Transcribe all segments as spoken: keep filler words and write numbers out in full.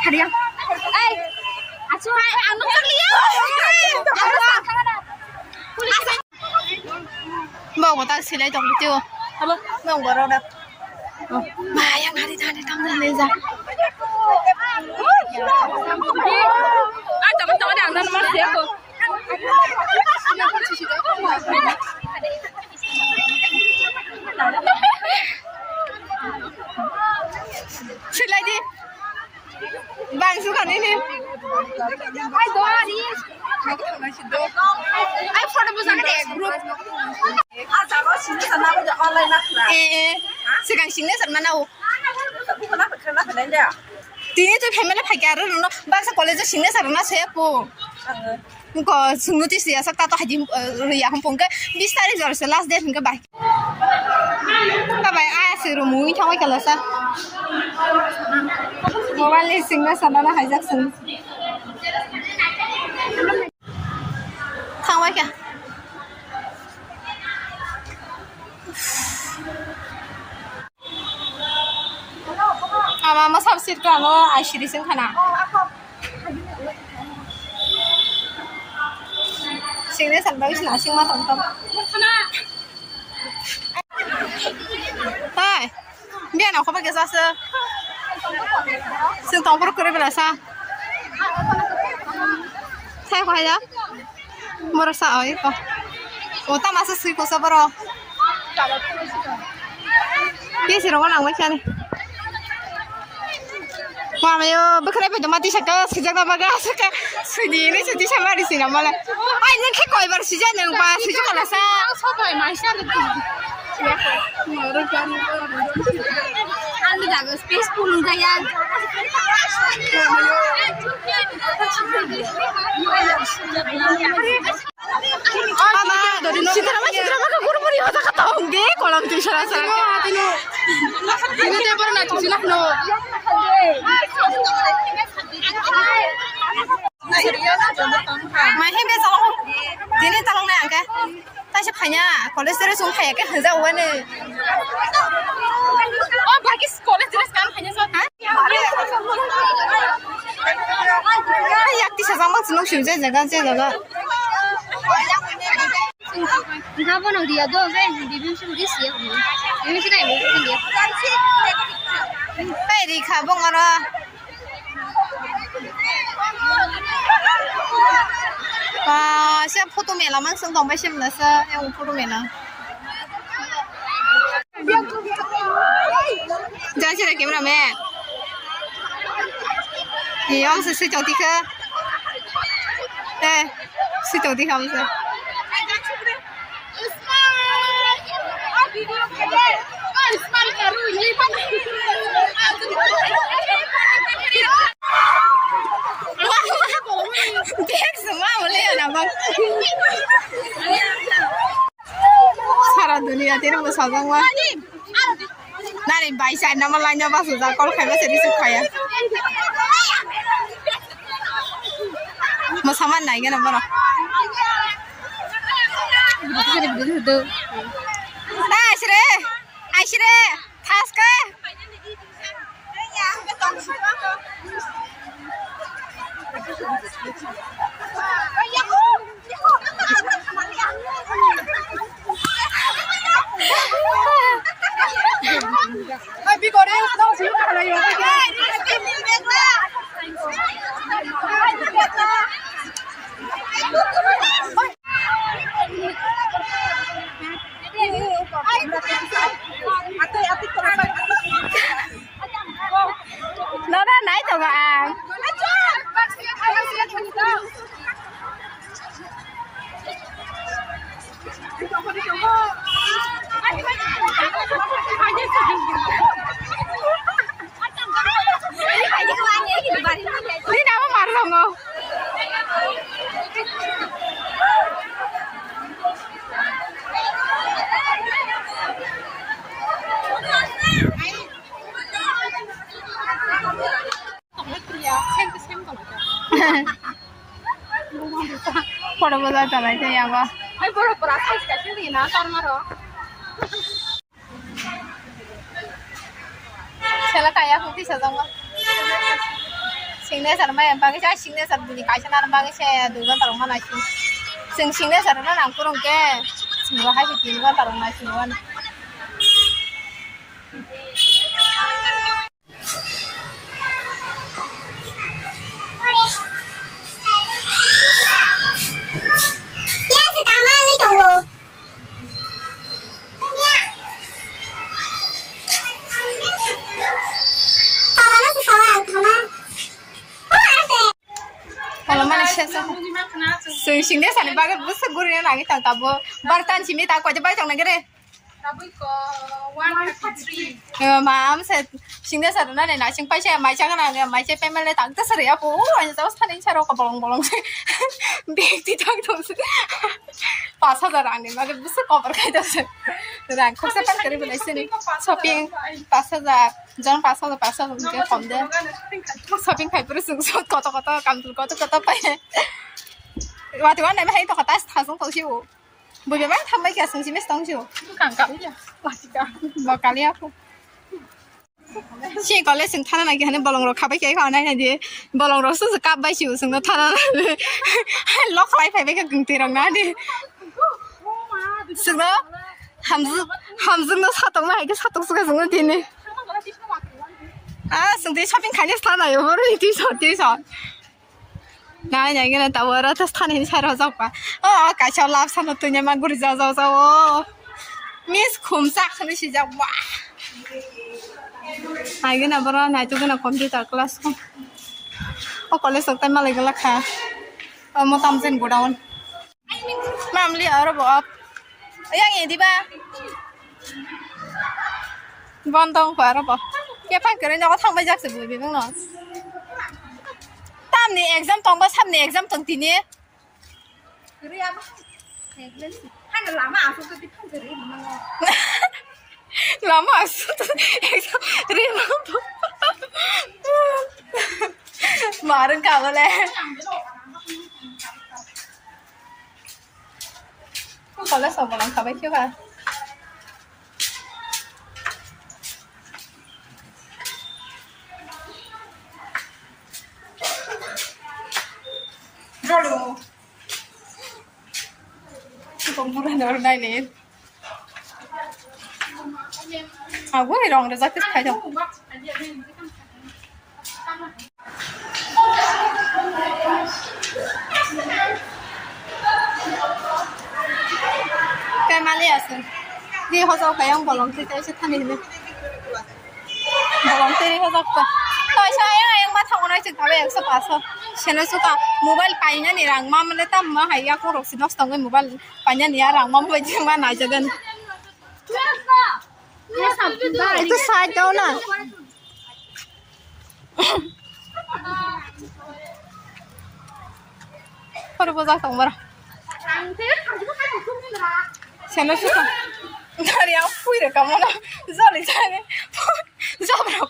Ai, asu, ai, ang nukjakliya. Bok botang silai tong tio. Abo bok borok da. Maya ngari tani tang tani ja. Ai, tama tama dang dan mas ya ko. Silai di. Bang suka nini. Ai, doa ni. Ai, photo bo jaga de, group. Eh, eh. Sigang signature mana o. Tini tu family phai kya ro no. Bangsa college signature na se po. Ko sungnu ti siya sak ta to haji, eh, riya hum pung ke bis tarik jor se last date hum ke bai. Bye bye, aya se room ui thangwi kala sa. Mobile ni singna sana na haijak sung. Thangwi kha. Ama, ama sab sir ka ano ai siri sing khana. Sing re san bagis na sing ma tong tong. Hai, biya na khoba kesa se. Sing tong por kore bela sa. Sai khaya. Borok sa oi ko. O tama se sui ko sa borok. Pisi rok nang bai sani. Mama yo bwkhwrai bai tongma tisa ka sujak na baga saka sudi ni sudi sama di sina mala. Ai ni khe koi bar sujak nang ba sujak kala sa. Sobai mai sa. Ang jaga space pulung jaya. Ama, sitra ma, sitra ma ka guru buri hoja ka tong de, kolam tu sara sara. Tino, tino, tino te bor na tu sila no. Mai he be sala. Tini talong na angka. Taisa phaiya, college dress wng phaiya khe hwnjak wani. O, bagis college dress kan phaiya sa. Ha? Ai, yak tisa jang bang sinung sim je jaga, je jaga. Nga bono riya do, be, bibim sum ri siya. Bibim sum ri siya. Pai ri kha bong oro. Ah, se photo mela mang sung tong bai se mela sa, yang photo mela. Jang sira camera man. Yang se se choti kha. Eh, se choti kha se. Sara dunia tini bwsajak ma. Nari bai side nama line no bachajak, call khaima se receive khaya. Mwsama nai gana borok. Ai sire, ai sire, thaske. Nora nai tongo ang. Nini abo mar tongo. Photo bola talai tei abo. Hai borok pura size kaisa ri na tor maro. Sela kaya phuti sajang. Signature mai bagwi sa, signature bini kaisa nang bagwi se dui ghonta rok ma nai sing. Chwng signature no nang phuru hwnkhe chwng bo hai se tin ghonta rok nai sing. Chwng singde sani bagwi bwswk gurina nangwi tong tabuk. Bartan simi ta koide bai tong nangkhe re. Tabuk ko one thirty three. Eh, ma, am se singde sa rwna ne nasing paisa ya, maisa gana ne, maisa payment le tang ta sari apo. O, ani tau sani saro ko bolong bolong se. Bag ti tang tong se. Pas hajar ani bagwi bwswk cover khai ta se. Rang khoksa pan kari belai sini. Shopping pas hajar. Jon pas hajar, pas hajar hwnkhe kom de. Shopping khai phuru chwng koto koto, kamchwlwi koto koto pai. Wati wan nai hai to kata thasung tong sio. Bui bebak thambai khe chwng simi tong sio. Kang kali ya. Wati ka. Bo kali ya ko. Si kole chwng thana nai khe hani bolong rok khabai khe kha nai nai di. Bolong rok su kap bai sio chwng no thana nai. Lok khlai phai bai khe gungtwi rok na di. Chwng no Hamjwk, hamjwk no satokma hai khe satok swkha chwngno tini. Ah, chwng tei shopping khaina sana yo, boro twi sot, twi sot. Nai, nai gana tabo oro tas thani hin sai rojak ba. Oh, kaisa lab sano tunya ma guri ja, ja, ja, oh. Miss khum sak sani sijak ba. Nai gana boro nai tu gana computer class ko. Oh, college sok tai malai gala kha. Oh, mo tam jen godown. Mamli aro bo. Yang ini ba. Bontong ko aro bo. Kepang kere nogo thang bai jak se bui bibang no. Tamni exam tong ba samni exam tong tini. Kere abo. Hana lama asuk tu thang kere mango. Lama asuk tu exam re mango. Marung ka bole. Kole sobo lang khabai khe ba. Jolo. Kok mura nor nai ne. Ago rong rajak kis khai dong. Kemali aswng. Di hojak kayang bolong twi kaisa thani hini. Bolong twi hojak pa. Toisa ayang ayang ma thango nai chwng khabe ekso paso. Seno suka mobile painani rang ma mane tam ma hai yakung rok si dos tongwi mobile painani ya rang ma mobile jeng ma nai jagan. Itu side daw na. Pura bojak tong bara. Seno suka. Dari ang pui re kamono. Joli jani. Jabra.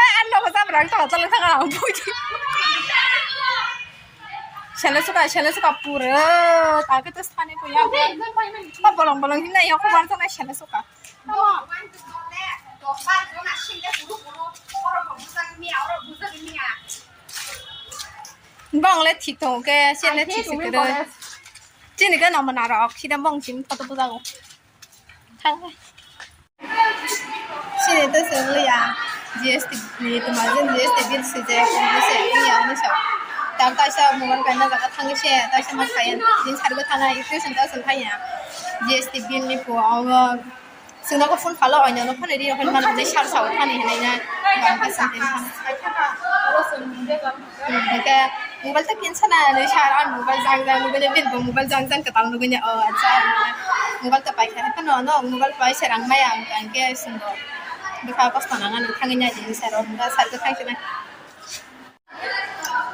Eh, ano ko jabra to joli thanga ang pui. Seno suka, seno suka pura. Take to sthani ko ya. Bolong bolong hinna ya ko bar to na seno suka. Bang le thik tongo khe, se le thik se kwrwi. Chini gana mwnarok, sida bong chini photo bujago. Thang. Sini to se wngya, G S T ni tuma je G S T bill se je, se wngya ni sa. Tam kaisa mobile kaina jaga thangwi se, kaisa ma khayan, din sargo thana, tuition ta se thaya. G S T bill ni po, abo Chwngno khe phone phalo, oino no phone ri, okhai mano hinwi sir sao thani hinwi na. Bang khe song tini thang. Hmm, hwnkhe mobile ta kinsa na hinwi sir, ang mobile jang jang nugwi na, bini bo mobile jang jang kwtal nugwi na. O acha, mobile ta paikha, haikhe no, no, mobile pai se rang maya, hwnkhe swngbo bwkha kosto nang ani thangwi na di sir o, hwnkhe sir khe thang sina.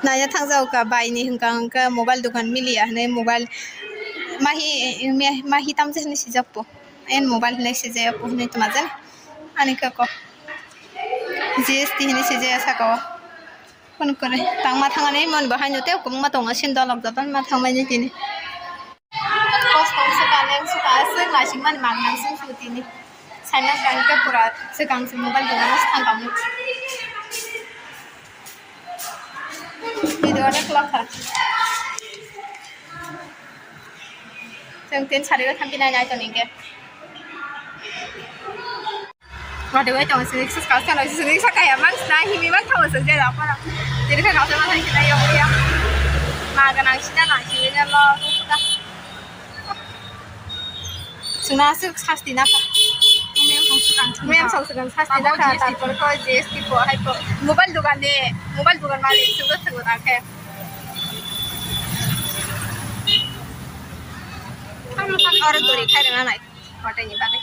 Naina thangjago ka bai ni hwnkha hwnkhe mobile dokan miliya hinwi mobile mahi mahi tamjani sijak po. En mobile hinwi sijaya po hinwi tongma jani. Ani khe ko G S T hinwi sijaya saka o. Phone kore tangma thangani mon bo haino tei kwbangma tongo sini dolok jotono ma thangmani tini. Kosto wngkha, leng wngkha, aswk naisingmani mang naising sutini. Saina kangkhe pura swkang se mobile dogano swkang tongmani. Video onek lokha. Chwng tin sari o thampi nai nai toni ke. Wade wai tong sini sus kau sano sini sa kaya mang sna himi mang thawa sa jera para. Jadi ka kau sa mang sina yo ya. Ma ga nang sina na sini na lo. Suna suk sasti na ka. Mem song sukang sasti na ka. Tarpor ko G S T ko hai ko. Mobile dogan de, mobile dogan malik suk suk na ke. Oro dori khai rana nai. Hotel ni bagwi.